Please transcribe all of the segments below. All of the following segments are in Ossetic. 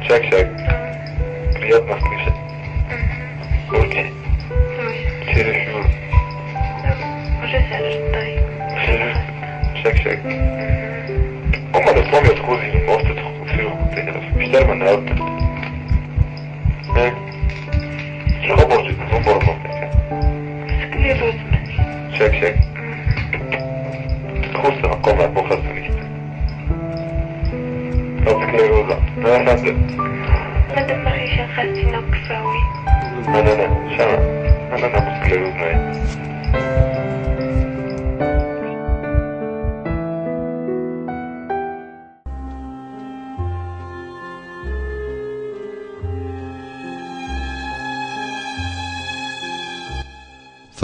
Чак-чак. Приятно слышать. Окей. Чересчур. Чак-чак. Чак-чак.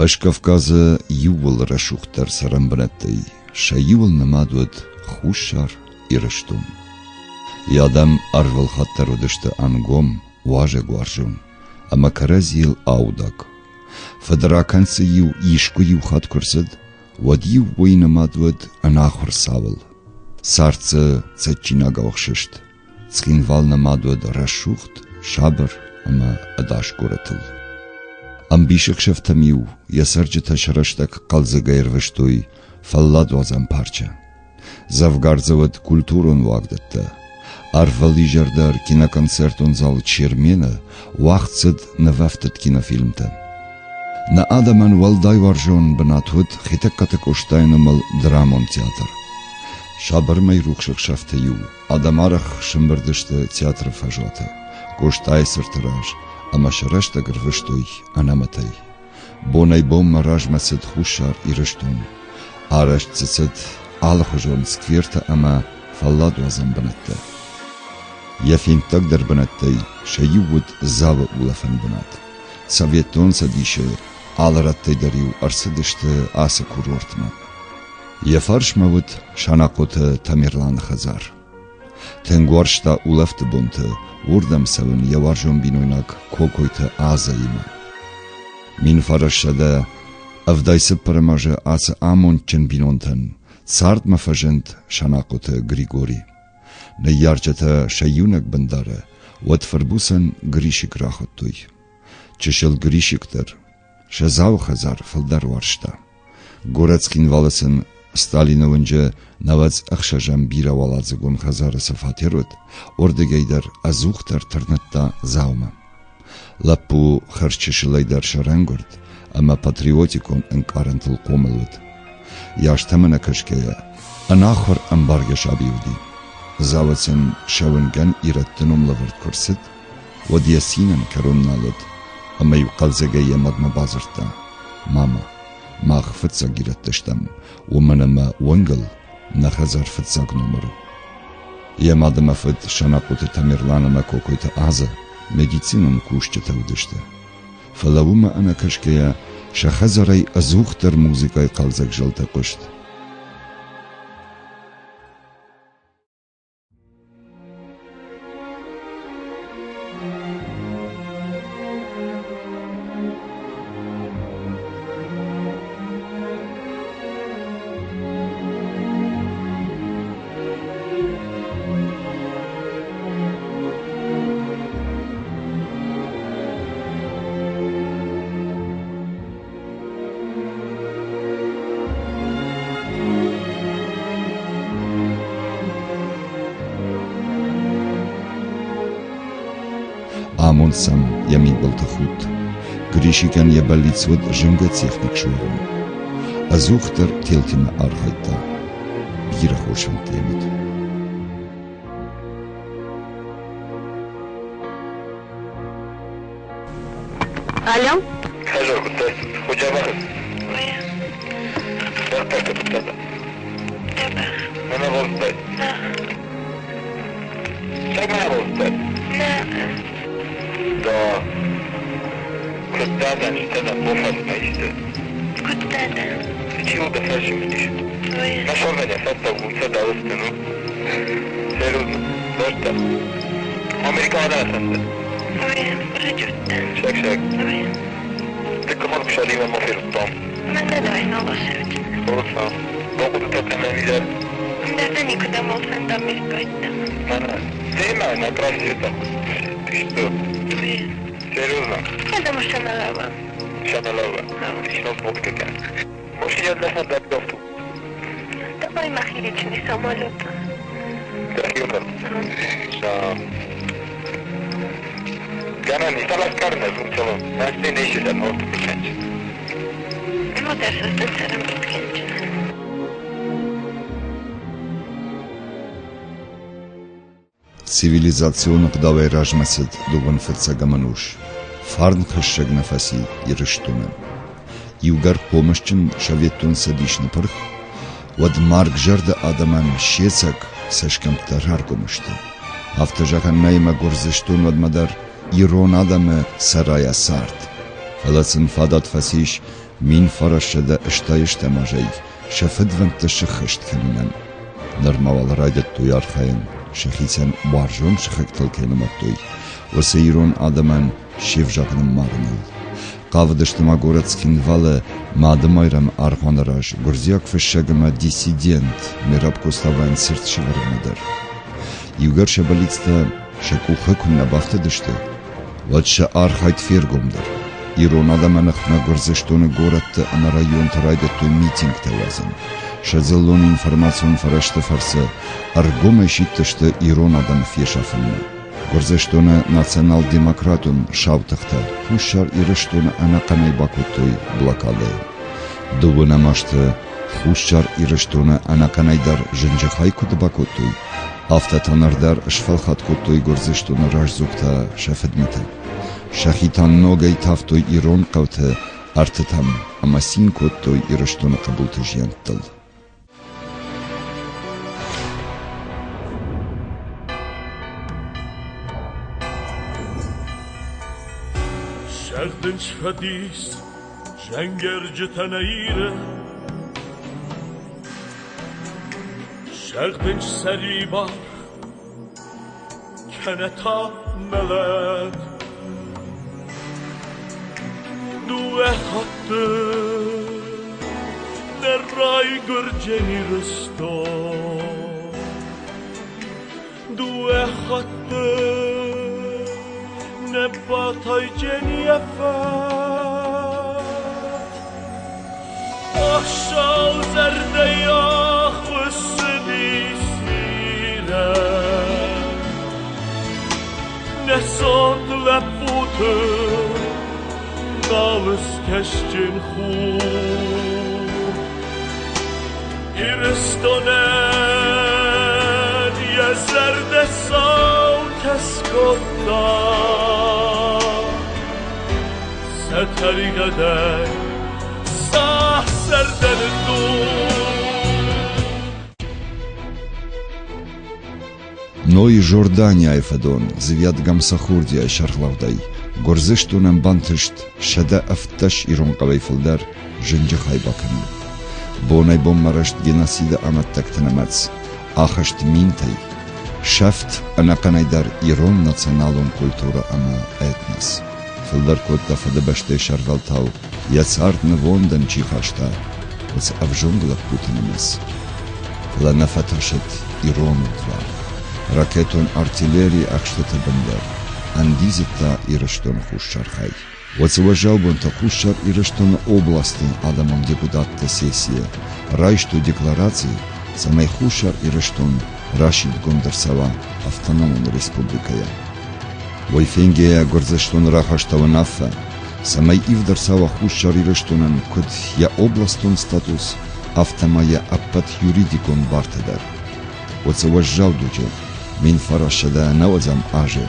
Фӕскавказы иууыл рӕсугъддӕр цӕрӕнбынӕттӕй сӕ иуыл нымад уыд Хуссар Ирыстон. Йӕ адӕм ӕрвылхатт дӕр уыдысты ӕнгом, уазӕгуарзон ӕмӕ кӕрӕдзийыл аудӕг. Фыдракӕнд дзы-иу искуы-иу хатт куы рцыд, уӕд-иу уый нымад уыд ӕнахуыр цауыл. Цард дзы цӕджджинагау ӕхсыст. Цхинвал нымад уыд рӕсугъд, сабыр ӕмӕ ӕдас горӕтыл. Ӕмбисӕхсӕвтӕм-иу йӕ цӕрджытӕ сӕ рӕстӕг хъӕлдзӕгӕй ӕрвыстой фӕлладуадзӕн парчы. Дзӕвгар дзы уыд культурон уагдӕттӕ. Ӕрвылизӕр дӕр киноконцертон зал Чермен-ы уагъд цыд нывӕфтыд кинофильмтӕ. Нӕ адӕмӕн уӕлдай уарзон бынат уыд Хетӕгкаты Къостайы номыл драмон театр. Сабыр мӕйрухс ӕхсӕвты-иу адӕм арӕх сӕмбырд сты театры фӕзуаты, Къостайы цырты раз ӕмӕ сӕ рӕстӕг ӕрвыстой ӕнӕмӕтӕй. Бонӕй-бонмӕ размӕ цыд Хуссар Ирыстон. Арӕзт дзы цыд алыхуызон сквертӕ ӕмӕ фӕлладуадзӕн бынӕттӕ. Йӕ фенддагдӕр бынӕттӕй сӕ иу уыд Дзауы улӕфӕн бынат. Советон Цӕдисы алы рӕттӕй дӕр-иу ӕрцыдысты ацы курортмӕ. Йӕ фарсмӕ уыд Санахъоты Тамерланы хӕдзар. Тынг уарзта улӕфты бонты уырдӕм цӕуын йӕ уарзон бинойнаг Кокойты Азӕимӕ. 1974 азы ацы амондджын бинонтӕн цардмӕ фӕзынд Санахъоты Григори. Ныййарджытӕ сӕ иунӕг бындары уӕд фырбуцӕн Гришик рахуыдтой. Чысыл Гришик дӕр сӕ Дзауы хӕдзар фылдӕр уарзта. Горӕт Цхинвалы сын Сталины уынджы 96-ӕм бирӕуӕладзыгон хӕдзары цы фатер уыд, уырдыгӕй дӕр ӕдзухдӕр тырныдта Дзаумӕ. Лӕппу хӕрзчысылӕй дӕр сӕрӕнгуырд ӕмӕ патриотикон ӕнкъарӕнтыл хъомыл уыд. Йӕ азтӕм ӕнӕкӕсгӕйӕ, ӕнахуыр ӕмбаргӕ саби уыди. Дзауы сын сӕ уынгӕн ирӕтты ном лӕвӕрд куы рцыд, уӕд йӕ цинӕн кӕрон нал уыд, ӕмӕ-иу хъӕлдзӕгӕй йӕ мадмӕ бадзырдта: «Мама, мах фыццаг ирӕттӕ стӕм, уымӕн ӕмӕ уынгыл нӕ хӕдзар фыццаг номыр у». Йӕ мад ӕмӕ фыд Санахъоты Тамерлан ӕмӕ Кокойты Азӕ медицинон кусджытӕ уыдысты. Фӕлӕ уымӕ ӕнӕкӕсгӕйӕ сӕ хӕдзарӕй ӕдзухдӕр музыкӕйы хъӕлдзӕг зӕлтӕ хъуыст. Амонд сӕм йӕ мидбылты худт. Гришикӕн йӕ бӕллиц уыд зынгӕ техник суӕвын. Ӕдзухдӕр телтимӕ архайдта. Бирӕ хорз фӕндтӕ йӕм уыд. Алло? Алло, Худжабар. Бахъуыдытӕ кӕнӕм изӕр. Дӕ никуыдӕм уал фӕнда ме ркӕйттӕм. Мӕнӕ, темӕ на трассе там. Ты что? Серьезно? Я думаю, что налава. Шаналава. Ты что, Может, я для себя Давай махи личный самолет. Цивилизацион ӕгъдауӕй размӕцыд дыууын фыццӕгӕм ӕнус, фарнхӕссӕг нӕ фӕци Ирыстонӕн. Иугӕр хъомысджын Советон Цӕдис ныпырх, уӕд маргзӕрдӕ адӕмӕн се цӕг цӕсгӕмттӕ раргом сты. Афтӕ зӕгъӕн нӕй ӕмӕ Гуырдзыстон уӕдмӕ дӕр ирон адӕмы цӕрайӕ цард. Фӕлӕ сын фадат фӕцис 1960 азӕй сӕ фыдвӕндтӕ сыххӕст кӕнынӕн. Нырма уал райдыдтой архайын, сӕхицӕн уарзон сыхӕгтыл кӕй нымадтой, уыцы ирон адӕмӕн се взаг ныммарыныл. Хъавыдысты ма горӕт Цхинвалы Мады-Майрӕмы аргъуаны раз гуырдзиаг фыссӕг ӕмӕ диссидент Мераб Коставайӕн цырт сӕвӕрынмӕ дӕр. Иугӕр сӕ бӕллицтӕ сӕ къухы куы нӕ бафтыдысты, уӕд сӕ архайд фергомдӕр. Ирон адӕмы ныхмӕ Гуырдзыстоны горӕтты ӕмӕ районты райдыдтой митингтӕ уадзын. Сӕ дзыллон информацион фӕрӕзты фӕрцы ӕргомӕй сидтысты ирон адӕмы фесафынмӕ. Гуырдзыстоны национал-демократон сау тыхтӕ Хуссар Ирыстоны ӕнӕхъӕнӕй бакодтой блокадӕйы. Дыууынӕм азты Хуссар Ирыстоны ӕнӕхъӕнӕй дӕр зынджы хай куыд бакодтой, афтӕ та ныр дӕр сфӕлхатт кодтой Гуырдзыстоны раздзогтӕ сӕ фыдмитӕ. Сӕхи та ногӕй тавтой ирон хъӕуты ӕртытӕм ӕмӕ цин кодтой Ирыстоны хъӕбулты зиӕнттыл. Сӕгъдынц фӕдис зӕнгӕрджытӕ нӕ Иры, Сӕгъдынц сӕрибар, кӕнӕ та мӕлӕт. Дыууӕ хатты нӕ райгуырдзӕн Ирыстон. Дыууӕ хатты нӕ батайдзӕн йӕ фӕд. Ӕхсӕв зӕрдӕйӕ хуыссыди сирӕ. Нӕ сонт лӕппуты нал ыскӕсджын хур. Ирыстонӕн йӕ зӕрдӕ саутӕ скодта. Сӕ тӕригъӕдӕй сӕ зӕрдӕ ныддур. Ной Жорданияйы фӕдон Звиад Гамсахурдиайы сӕргълӕудӕй Гуырдзыстонӕн бантыст 117 ирон хъӕуӕй фылдӕр зынджы хай бакӕнын. Бонӕй-бонмӕ рӕзт геноциды амӕттӕгты нымӕц ахызт минтӕй. Сӕфт ӕнӕхъӕнӕй дӕр ирон националон культурӕ ӕмӕ этнос. Фылдӕр кодта Фыдыбӕстӕйы сӕрвӕлтау йӕ цард нывондӕн чи хаста, уыцы ӕвзонг лӕппуты нымӕц. Фӕлӕ нӕ фӕтасыд ирон удварн. Ракетон артиллерийы ӕхстыты бын дӕр ӕндидзыдта Ирыстоны хуссар хай. Уыцы уӕззау бонты Хуссар Ирыстоны областы адӕмон депутатты сессийы райстой деклараци, цӕмӕй Хуссар Ирыстон расидтгонд ӕрцӕуа автономон республикӕйӕ. Уый фенгӕйӕ Гуырдзыстон рахаста уынаффӕ, цӕмӕй ивд ӕрцӕуа Хуссар Ирыстонӕн куыд йӕ областон статус, афтӕ ма йӕ ӕппӕт юридикон бартӕ дӕр. Уыцы уӕззау дуджы 1990 азы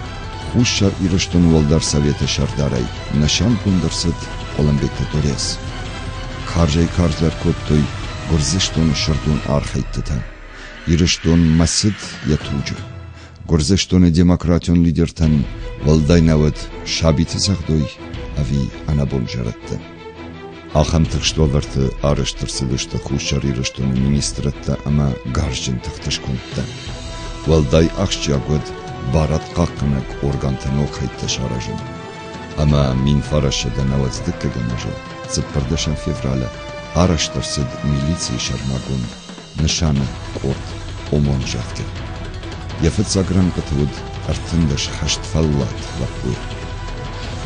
Хуссар Ирыстоны Уӕлдӕр Советы сӕрдарӕй нысангонд ӕрцыд Хъуылымбегты Торез. Карзӕй-карздӕр кодтой Гуырдзыстоны сырдон архӕйдтытӕ. Ирыстон мӕцыд йӕ туджы. Гуырдзыстоны демократион лидертӕн уӕлдай нӕ уыд сабиты цӕгъдой ӕви ӕнӕбон зӕрӕдты. Ахӕм тыхст уавӕрты арӕзт ӕрцыдысты Хуссар Ирыстоны министрӕдтӕ ӕмӕ гарзджын тыхты скондтӕ. Уӕлдай ахсджиаг уыд барадхъахъхъӕнӕг органты ног хӕйттӕ саразын. Ӕмӕ 1992 азы 14 февралы Арӕзт ӕрцыд милицийы сӕрмагонд нысаны къорд ОМОН, зӕгъгӕ. Йӕ фыццаг рӕнхъыты уыд 13 хӕстфӕллад лӕппуйы.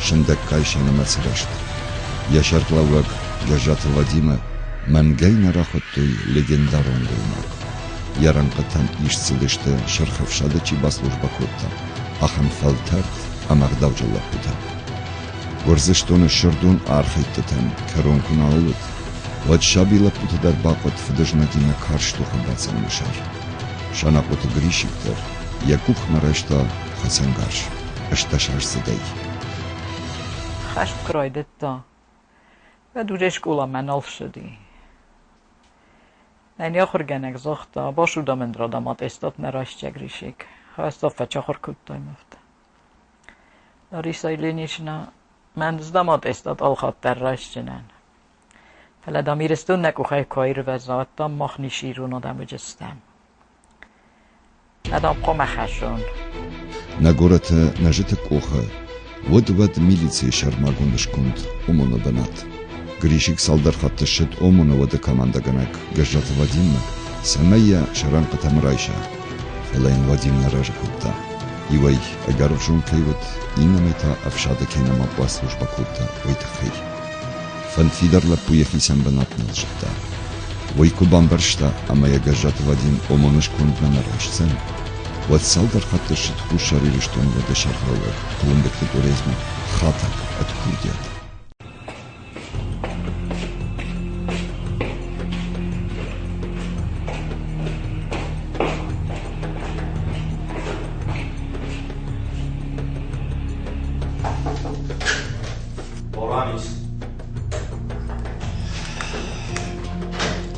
Сындӕггай сӕ нымӕц рӕзт. Йӕ сӕргълӕууӕг Гӕззаты Вадимы мӕнгӕй нӕ рахуыдтой легендарон гоймаг. Йӕ рӕнхъытӕм ист цыдысты Сырх Ӕфсады чи баслужбӕ кодта, ахӕм фӕлтӕрд ӕмӕ ӕгъдауджын лӕппутӕ. Гуырдзыстоны сырдон архӕйдтытӕн кӕрон куы нал уыд, уӕд саби лӕппуты дӕр бахъуыд фыдызнагимӕ карз тохы бацӕуыны сӕр. Санахъоты Гришик дӕр йӕ къухмӕ райста хӕцӕнгарз 18-аздзыдӕй. Хӕст куы райдыдта, уӕд уже скъоламӕ нал ссыди. Ennyi ахуыргӕнӕг загъта, басудам ӕндӕр аттестат нӕ райсдзӕ Гришик. Ezt фӕчахуыр кодтай афтӕ. Лариса Ильинична, мӕн здам аттестат алхатт дӕр райсдзынӕн. Фӕлӕ дам Ирыстон нӕ къухӕй куы аирвӕза, уӕд дам мах ницы ирон адӕм уыдзыстӕм. Нӕ дам хъуамӕ хӕссон. Нӕ горӕты нӕзыты къохы уыд уӕд милицийы сӕрмагонд сконд ОМОН-ы бынат. Гришик цалдӕр хатты ссыд ОМОН-ы уӕды командӕгӕнӕг Гӕззаты Вадиммӕ, цӕмӕй йӕ сӕ рӕнхъытӕм райса. Фӕлӕ йын Вадим нӕ разы кодта. Иуӕй, ӕгӕр ӕвзонг кӕй уыд, иннӕмӕй та ӕфсады кӕй нӕма баслужбӕ кодта, уый тыххӕй. Фӕндфидар лӕппу йӕхицӕн бынат нал зыдта. Уый куы бамбӕрста, ӕмӕ йӕ Гӕззаты Вадим ОМОН-ы скондмӕ нӕ райсдзӕн, уӕд цалдӕр хатты ссыд Хуссар Ирыстоны уӕды сӕргълӕууӕг Хъуылымбегты Торезмӕ хатӕг ӕд курдиат. Боранис.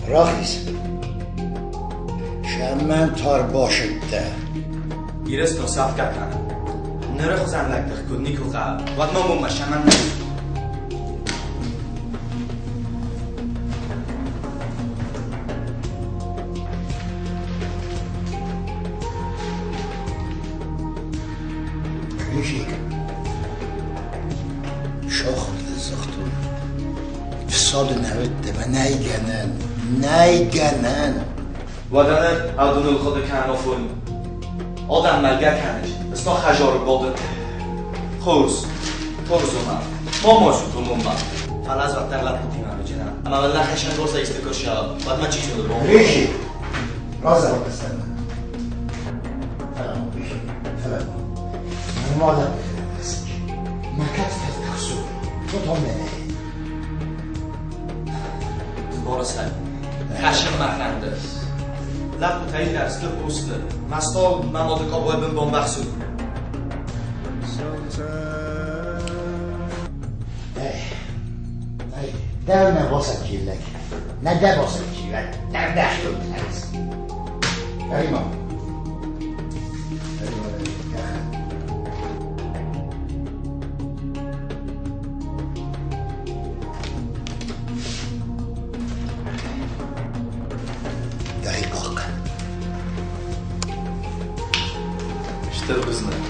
Рахиз. Шӕмӕн тар башыдтӕ. Ирыстон сӕфгӕ кӕны. Ныры хуызӕн лӕгдых куыд никуы хъӕуы, уӕд ма уымӕ шӕмӕн нӕй. Гришик. Сахуырты загътон. Фсады нӕ уыдтӕ, мӕ нӕй гӕнӕн, нӕй гӕнӕн. Уӕдӕ ныр адоныл хъуыды кӕнын афон у. Адӕм мӕлгӕ кӕныс, ста хӕзары бады. Хорз, хорз омӕ, ма марзут уымонмӕ. Фӕлӕ ӕз уӕддӕр лӕппутимӕ уыджынӕн, ӕмӕ мын нӕ хӕсӕнгорсӕй исты куы сса, уӕд мӕ чи зоны бон. Гришик, разӕгъ сӕмӕ. Фӕлӕ нырма лӕппутӕ Мӕ кӕд фӕтыхсой, уӕд мӕнӕй. Борысӕй, хӕссын мӕ фӕнды. Лӕппутӕ илӕс лӕппусты, мӕ стол мӕ мады къобой бын бамбӕхсут. Дӕумӕ басӕтджиллӕг, нӕ дӕ басӕтджиллӕг, дӕвдӕхтыл Карима. Дӕхи хъахъхъӕн. Стыр бузныг.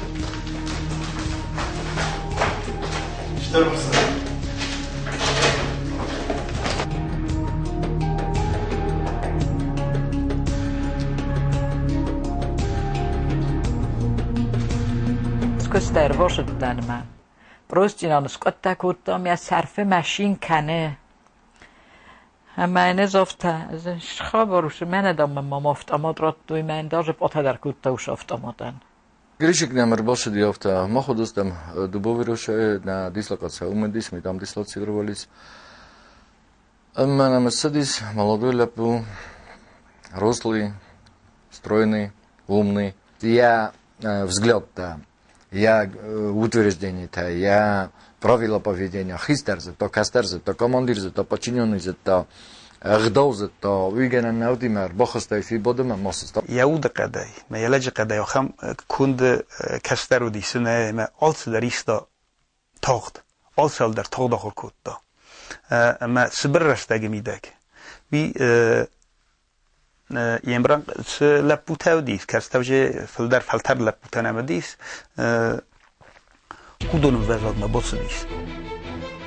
Стыр бузныг. Куыст ӕрбасыдтӕн мӕ. Простинан скъуыдтӕ кодтам, йӕ сӕрфы машин кӕны. Ӕмӕ йын ӕз афтӕ, хабар у, мӕнӕ дам мӕм автомат радтой, мӕн даже пъатӕ дӕр кодта уыцы автоматӕн. Гришик нӕм ӕрбацыди афтӕ, мах уыдыстӕм Дубовый рощайы, нӕ дислокаци уым уыдис, мы там дислоцировались. Ӕмӕ нӕм ссыдис молодой лӕппу, рослый, стройный, умный. Я взгляд-то, я утверждение-то, я правила поведения, хистӕр зыдта, кӕстӕр зыдта, командир зыдта, подчиненный зыдта, ӕгъдау зыдта, уый гӕнӕн нӕ уыди мӕ ӕрбахызтӕй фибодымӕ ма сыста. Йӕ удыхъӕдӕй, мӕ йӕ лӕджыхъӕдӕй ахӕм конд кӕстӕр уыдис, ӕмӕ алцыдӕр иста тагъд, алцӕуыл дӕр тагъд ахуыр кодта. Ӕмӕ цыбыр рӕстӕджы мидӕг уый йе мрӕнхъ цы лӕппутӕ уыдис, кӕстӕр фылдӕр фӕлтӕрд лӕппутӕ нӕм уыдис, уыдоны мвӕзадмӕ бацыдис.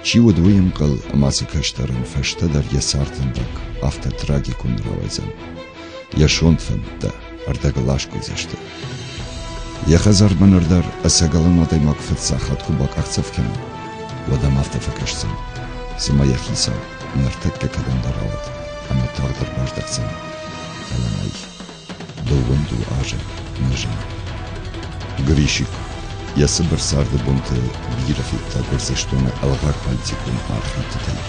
Чи уыд уый ӕнхъӕл, ӕмӕ ацы кӕстӕрӕн фӕстӕдӕр йӕ цардвӕндаг афтӕ трагикон рауайдзӕн? Йӕ сонт фӕндтӕ ӕрдӕгыл аскъуыйдзысты. Йӕ хӕдзармӕ ныр дӕр ӕцӕгӕлон адӕймаг фыццаг хатт куы бакъахдзӕф кӕна, уӕд ӕм афтӕ фӕкӕсдзӕн, цыма йӕ хицау ныртӕккӕ кӕдӕмдӕр ауад ӕмӕ тагъд ӕрбаздӕхдзӕн. Фӕлӕ нӕй. Дыууын дыууӕ азы нӕ зыны. Гришик йӕ цыбыр царды бонты бирӕ федта Гуырдзыстоны ӕлгъаг политикон архӕйдтытӕй.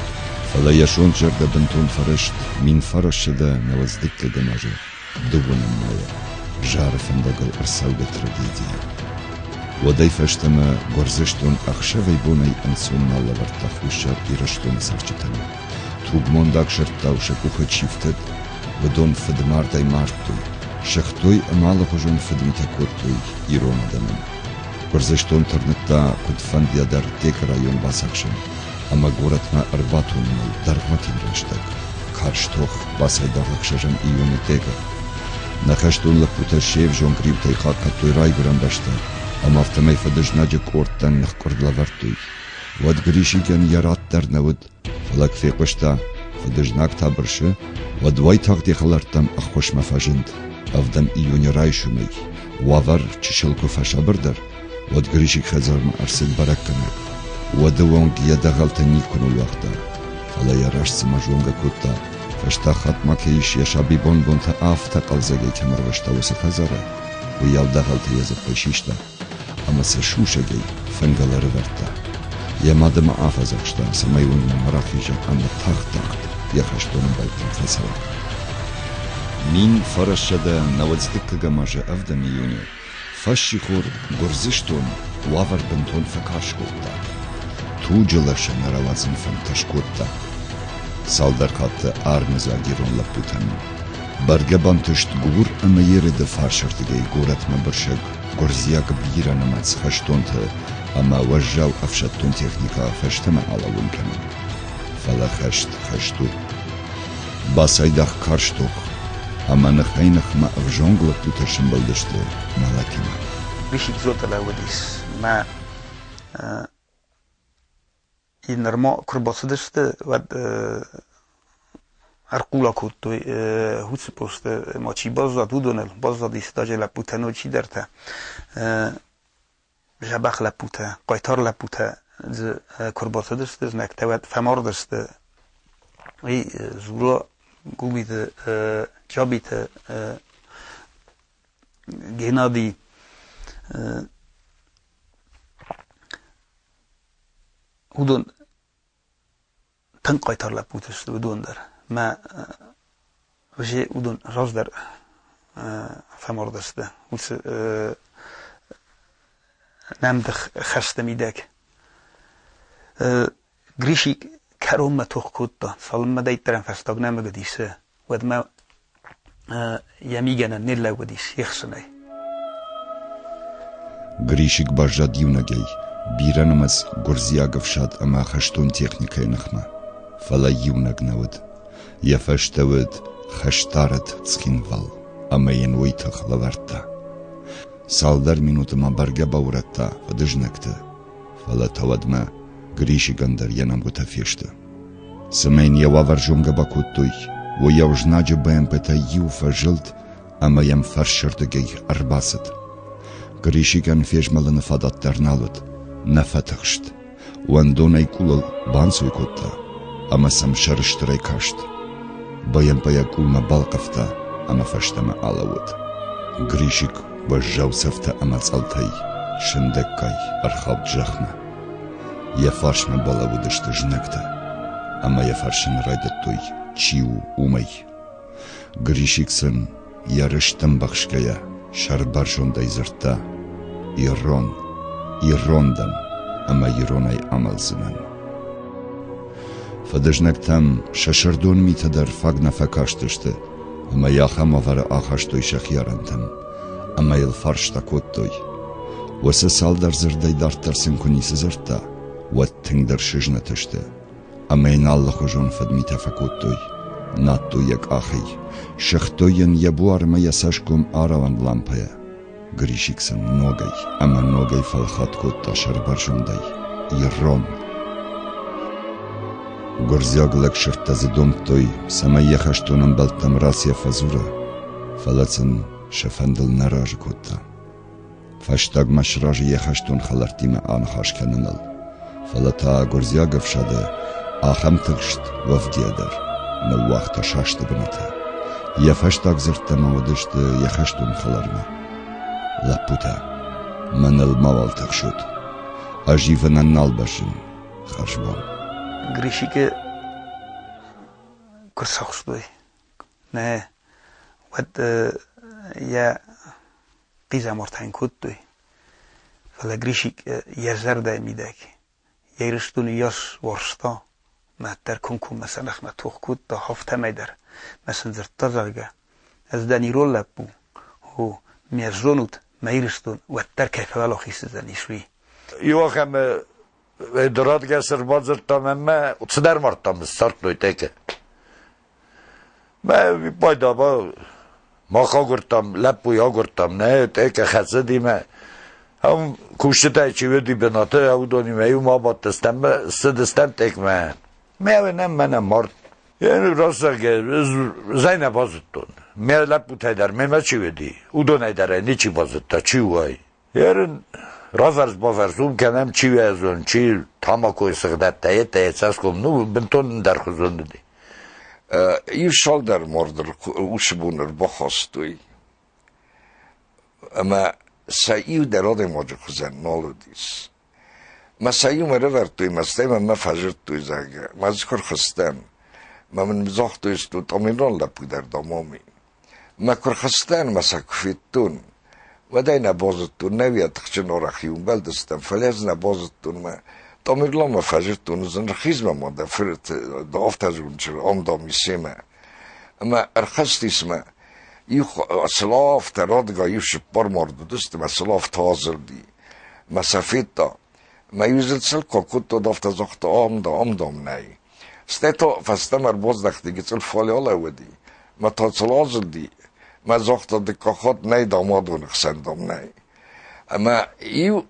Фӕлӕ йӕ сонт зӕрдӕ бынтон фӕрыст 1992 азы дыууынӕм майы Зары фӕндагыл ӕрцӕугӕ трагедийӕ. Уӕдӕй фӕстӕмӕ Гуырдзыстон ӕхсӕвӕй-бонӕй ӕнцон нал лӕвӕрдта Хуссар Ирыстоны цӕрджытӕн. Тугмондаг сырдтау сӕ къухы чи фтыд, уыдон фыдмардӕй мардтой, сыгътой ӕмӕ алыхуызон фыдмитӕ кодтой ирон адӕмӕн. Гуырдзыстон тырныдта куыдфӕндыйӕ дӕр Текы район бацахсын ӕмӕ горӕтмӕ ӕрбатоныныл дӕргъвӕтин рӕстӕг. Карз тох бацайдагъ ӕхсӕзӕм июны Текы. Нӕ хӕстон лӕппутӕ се взонг риутӕй хъахъхъӕдтой райгуырӕн бӕстӕ ӕмӕ афтӕмӕй фыдызнаджы къордтӕн ныхкъуырд лӕвӕрдтой. Уӕд Гришикӕн йӕ рад дӕр нӕ уыд, фӕлӕ куы фехъуыста, фыдызнаг та бырсы, уӕд уайтагъд йӕ хӕлӕрттӕм ӕххуысмӕ фӕзынд. Ӕвдӕм июны райсомӕй уавӕр чысыл куы фӕсабырдӕр, уӕд Гришик хӕдзармӕ ӕрцыд бӕрӕггӕнӕг. Уӕды онг йӕ дӕгъӕлтӕ никуы ныууагъта, фӕлӕ йӕ раст цыма зонгӕ кодта, фӕстаг хатт ма кӕй ис йӕ сабибон бонтӕ афтӕ хъӕлдзӕгӕй кӕм ӕрвыста, уыцы хӕдзары, уыйау дӕгъӕлтӕ йӕ дзыппӕй систа ӕмӕ сӕ сусӕгӕй фынгыл ӕрывӕрдта. Йӕ мады ма афӕдзӕхста, цӕмӕй уынгмӕ ма рахиза ӕмӕ тагъд-тагъд йӕ хӕстон ӕмбӕлттӕм фӕцӕуа. 1992 азы ӕвдӕм июны фӕссихор Гуырдзыстон уавӕр бынтон фӕкарз кодта. Туджы лӕсӕн рауадзын фӕндтӕ скодта. Цалдӕр хатты армыдзаг ирон лӕппутӕн бӕргӕ бантыст Гур ӕмӕ Ереды фарсӕрдыгӕй горӕтмӕ бырсӕг гуырдзиаг бирӕнымӕц хӕстонты ӕмӕ уӕззау ӕфсӕддон техникӕ фӕстӕмӕ алӕууын кӕнын. Фӕлӕ хӕст хӕст у. Бацайдагъ карз тох, ӕмӕ ныхӕй-ныхмӕ ӕвзонг лӕппутӕ сӕмбӕлдысты мӕлӕтимӕ. Гришик зотӕ уыдис мӕ нырма куы рбацыдысты, уӕд ӕрхъула кодтой уыцы посты ма чи баззад, уыдоныл. Баззадис даже лӕппутӕ, но чидӕртӕ. Дзӕбӕх лӕппутӕ, хъайтар лӕппутӕ дзы куы рбацыдысты, знӕгтӕ уӕд фӕмардысты. Уый дзура Губиты Чабиты Геннадий уыдон тынг хъайтар лӕппутӕ сты уыдон дӕр. Мӕ уыдон раздӕр фӕмардысты уыцы нӕмдых хӕсты мидӕг. Гришик кӕронмӕ тох кодта, цалынмӕ дӕйддӕрӕн фӕстаг нӕмыг уыдис, уӕдмӕ йӕ мигӕнӕн не рлӕууыдис йе хсынӕй. Гришик баззад иунӕгӕй, бирӕнымӕц гуырдзиаг ӕфсад ӕмӕ хӕстон техникӕйы ныхмӕ. Фӕлӕ иунӕг нӕ уыд. Йӕ фӕстӕ уыд хӕстарыд Цхинвал ӕмӕ йын уый тых лӕвӕрдта. Цалдӕр минуты ма бӕргӕ баурӕдта фыдызнӕгты, фӕлӕ та уӕдмӕ Гришикӕн дӕр йӕ нӕмгуытӕ фесты. Цымӕ йын йӕ уавӕр зонгӕ бакодтой, уыйау знаджы БМП-тӕй иу фӕзылд ӕмӕ йӕм фӕрсырдыгӕй ӕрбацыд. Гришикӕн фезмӕлыны фадат дӕр нал уыд, нӕ фӕтыхст. Уӕндонӕй къулыл банцой кодта ӕмӕ сӕм сӕрыстырӕй каст. БМП йӕ къулмӕ балхъывта ӕмӕ фӕстӕмӕ алӕууыд. Гришик уӕззау цӕфтӕ ӕмӕ цъӕлтӕй сындӕггай ӕрхауд зӕхмӕ. Йӕ фарсмӕ балӕууыдысты знӕгтӕ ӕмӕ йӕ фӕрсын райдыдтой, чи у, уымӕй. Гришик сын йӕ рыст ӕмбӕхсгӕйӕ сӕрбӕрзондӕй дзырдта: «Ирон, ирон дӕн ӕмӕ иронӕй амӕлдзынӕн». Фыдызнӕгтӕм сӕ сырдон митӕ дӕр фаг нӕ фӕкастысты ӕмӕ йӕ ахӕм уавӕры ахастой сӕхи арӕнтӕм ӕмӕ йыл фарста кодтой. Уыцы цалдӕр дзырдӕй дарддӕр сын куы ницы дзырдта, уӕд тынгдӕр сызнӕт сты ӕмӕ йын алыхуызон фыдмитӕ фӕкодтой. Надтой йӕ къахӕй, сыгътой йын йӕ буармӕ йӕ цӕсгом арауӕн лампӕйӕ. Гришик сын ногӕй ӕмӕ ногӕй фӕлхатт кодта сӕрбӕрзондӕй: «Ирон!» Гуырдзиаг лӕгсырдтӕ дзы домдтой, цӕмӕй йӕ хӕстон ӕмбӕлттӕм рацийӕ фӕдзура, фӕлӕ сын сӕ фӕндыл нӕ разы кодта. Фӕстагмӕ сразы йӕ хӕстон хӕлӕрттимӕ аныхас кӕныныл, фӕлӕ та гуырдзиаг ӕфсады ахӕм тыхст уӕвгӕйӕ дӕр ныууагъта састы бынаты. Йӕ фӕстаг дзырдтӕ ма уыдысты йӕ хӕстон хӕлармӕ: «Лӕппутӕ, мӕныл мауал тыхсут. Ӕз ивынӕн нал бӕззын. Хӕрзбон». Гришикы куы рцахстой, нӕ, уӕд йӕ хъизӕмартӕ йын кодтой. Фӕлӕ Гришик йӕ зӕрдӕйы мидӕг йӕ Ирыстоны йас уарзта, мӕддӕр комкоммӕ сӕ ныхмӕ тох кодта, афтӕмӕй дӕр мӕ сын дзырдта, зӕгъгӕ, ӕз дӕн ирон лӕппу, о, ме зонут, мӕ Ирыстон уӕддӕр кӕй фӕуӕлахиз уыдзӕнис, уый. Иуахӕмы радгӕс ӕрбадзырдтам ӕмӕ цыдӕр мардтам ссардтой тӕккӕ. Мӕ пайда ба мах агуырдтам, лӕппуйы агуырдтам, нӕ тӕккӕ хӕцыди мӕ ам кусджытӕй чи уыди бынаты, уыдонимӕ иумӕ абадтыстӕм, цыдыстӕм тӕкмӕ. Мӕ нӕм мӕнӕ мард. Раст зӕгъгӕ, зӕй нӕ базыдтон. Мӕ лӕппутӕй дӕр мемӕ чи уыди, уыдонӕй дӕр ӕй ничи базыдта, чи у ай. Ерын равӕрс-бавӕрс уым кӕнӕм, чи уӕзон, чи тамакойы сыгъдӕттӕ, йедтӕ йӕ цӕсгом, ну, бынтон ӕндӕрхуызон уыди. Иу цалдӕр марды уыцы бон ӕрбахастой, ӕмӕ сӕ иу дӕр адӕймаджы хуызӕн нал уыдис. Мӕ сӕ иумӕ ӕрӕвӕрдтой, мӕ стӕй мӕнмӕ фӕзырдтой, зӕгъгӕ, мӕ дзы куы рхызтӕн, мӕ мын загътой, что там ирон лӕппу дӕр дамоми. Мӕ куы рхызтӕн ӕмӕ сӕ куы федтон, уӕд ӕй нӕ базыдтон, нӕ уӕ тыхджын арӕх-иу ӕмбӕлдыстӕм, фӕлӕ ӕз нӕ базыдтон мӕ Тамерланмӕ фӕзырдтон, ӕз ын рхизмӕ ма дӕ фырт афтӕ зончыр, ам дам ис семӕ. Ӕмӕ ӕрхызтис мӕ иу сыл афтӕ радгай иу цыппар мард уыдысты, мӕ сыл афтӕ азылди. Мӕ сӕ федта. Мӕ иу дзы цыл куы кодта, афтӕ загъта, ам да, ам дам нӕй. Стӕй та фӕстӕмӕ ӕрбаздӕхти, гыццыл фале алӕууыди, мӕ та цыл азылди, мӕ загъта, дыккаг хатт нӕй, дам, адоны хсӕн, дам, нӕй. Ӕмӕ иу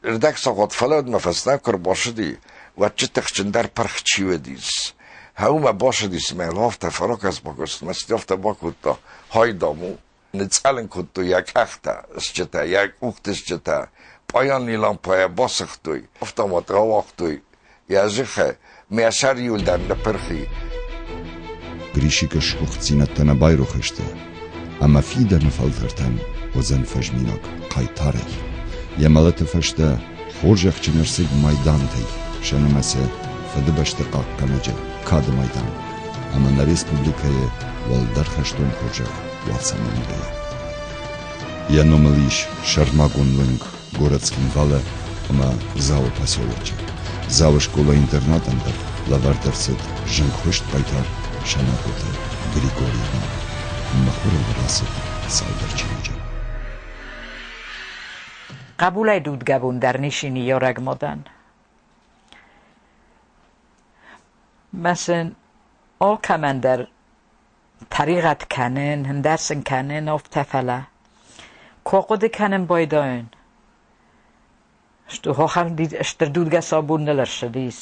ӕрдӕг сахат фӕлӕуд мӕ фӕстӕ куы ӕрбацыди, уӕд чи тыхджындӕр пырх чи уыдис. Хӕумӕ бацыдис мӕ афтӕ фӕракӕс-бакӕс, мӕ афтӕ бакодта, хай, дам, у. Ныцъӕлын кодтой йӕ къӕхтӕ стджытӕ, йӕ къухты стджытӕ, пъайӕн лампӕйӕ басыгътой, автомат рауагътой йӕ дзыхы, мӕ сӕр иуылдӕр ныппырх и. Гришикы сгуыхтдзинӕдтӕ нӕ байрох сты, ӕмӕ фидӕны фӕлтӕртӕн уыдзӕн фӕзминаг хъайтарӕй. Йӕ мӕлӕты фӕстӕ хорзӕхджын ӕрцыд майдантӕй, сӕ нымӕцы Фыдыбӕсты хъахъхъӕнӕджы кады майдан ӕмӕ нӕ республикӕйы уӕлдӕр хӕстон хорзӕх уацамонгӕйӕ. Йӕ номыл ис сӕрмагонд уынг горӕт Цхинвалы ӕмӕ Дзауы поселочы. Дзауы скъола-интернатӕн дӕр лӕвӕрд ӕрцыд зынгхуыст хъайтар Санахъоты Григорийы ном. Мыхуырыл рацыд цалдӕр чиныджы. Хъӕбулӕй дудгӕбондӕр ниси ниййерӕг мадӕн. Мӕ сын алкӕмӕн дӕр тӕригъӕд кӕнын, ӕндӕр сын кӕнын, афтӕ фӕлӕ куы ахъуыды кӕнын байдайын, ахӕм стыр дудгӕ сабон ныл ӕрцыдис,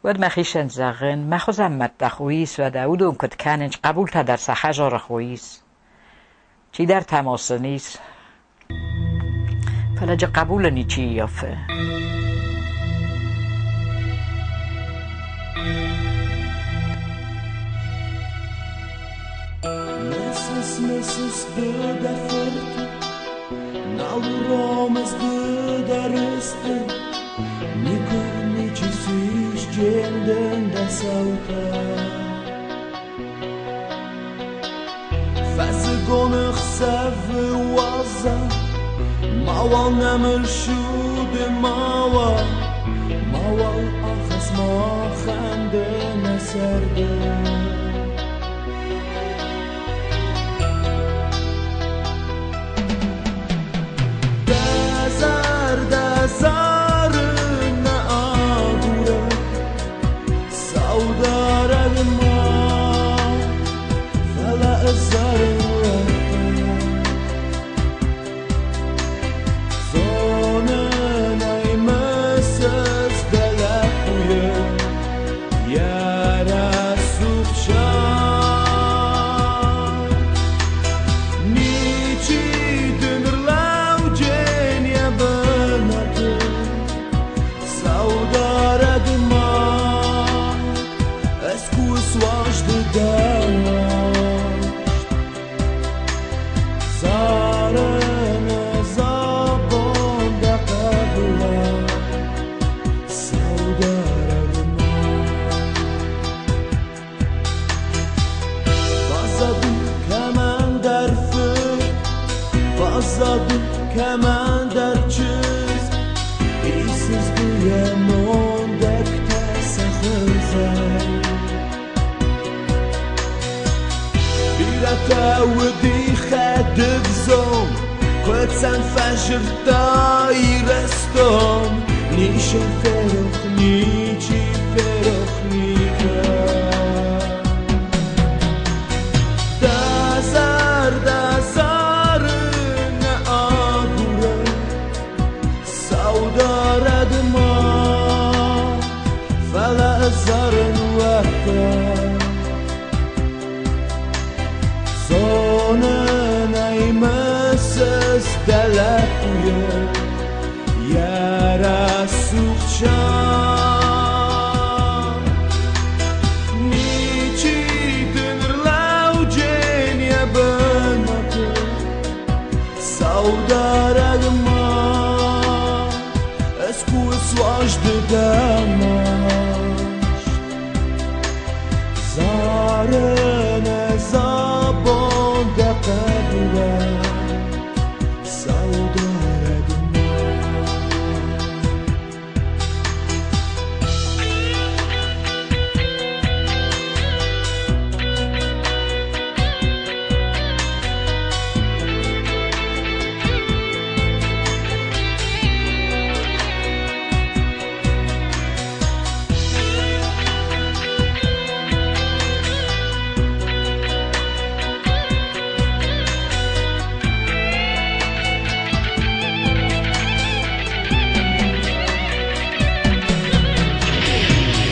уӕд мӕхицӕн зӕгъын, мӕ хуызӕн мӕдтӕ хуыис, уӕдӕ уыдон куыд кӕнынц, хъӕбултӕ дӕр сӕ хӕдзары хуыис, чидӕртӕ ма сын ис. Фӕлӕ джы хъӕбулы ничи ййафы. Месяц, месяц ды дӕ фырт, нал уромыс ды дӕ рысты, никуы ничи сисджен дын дӕ саутӕ. Фӕззыгон ӕхсӕвы уазал, мауал нӕм ӕрсуды, мауал, мауал ахӕсс махӕн ды нӕ сӕрды. Дӕ зӕрдӕ зары нӕ агуры, саударӕг ма, фӕлӕ ыззарын Зонын ӕй мысыс дӕ лӕппуйы. Баззад кӕмӕндӕр чызг, Исыс ды йӕ мондӕгтӕ сӕ хызӕй. Бирӕтӕ уыди хӕдывзон, Куыд сӕм фӕзырдта Ирыстон, Ничи ферох, ничи ферох никӕд. Дӕ зӕрдӕ зары нӕ агуры, Саударӕг ма, фӕлӕ зарын уӕддӕр. Зонын ӕй, мысыс дӕ лӕппуйы, йӕ рӕсугъд сар. Ничи дын рлӕуджен йӕ бынаты, Саударӕг ма, ӕз куы суазды дӕ маст. Зарын ӕз абон дӕ хъӕбулӕн, Саударӕг ма.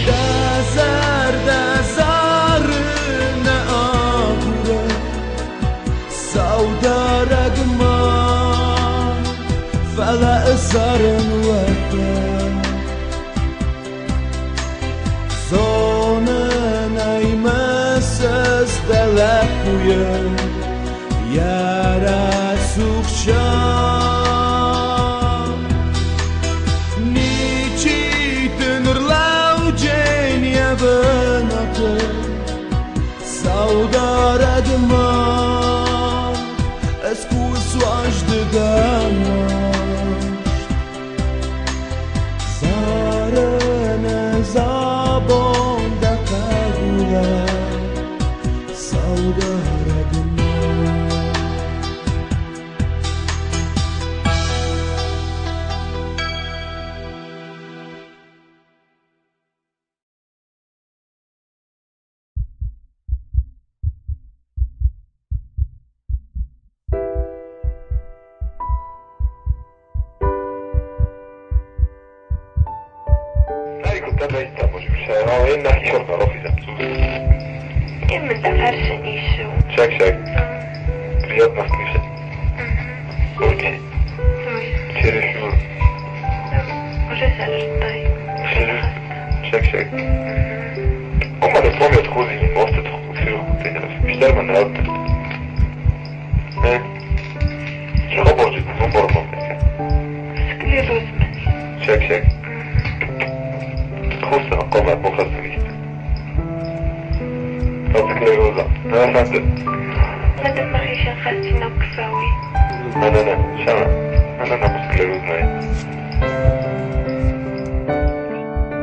Дӕ зӕрдӕ зары нӕ агуры, Саударӕг ма, фӕлӕ зарын уӕддӕр. Зонын ӕй, мысыс дӕ лӕппуйы, йӕ рӕсугъд сар. Ничи дын рлӕуджен йӕ бынаты, Саударӕг ма, ӕз куы суазды дӕ маст. Зарын ӕз абон дӕ хъӕбулӕн, Саударӕг ма. Именно фаршинису. Шаг-шаг. Приятно слышать. Окей. Чересчур. Уже сартай. Шаг-шаг. Como помнят хузини, просто Штерман рад. Чего будет? Ну, борбом. Склероз Шаг-шаг. Хуса, кома, похасвист. Склероза. На фанты. Madame Marie Khastina Kfawi. На, на, на, шама. На, на, на, склероз, на.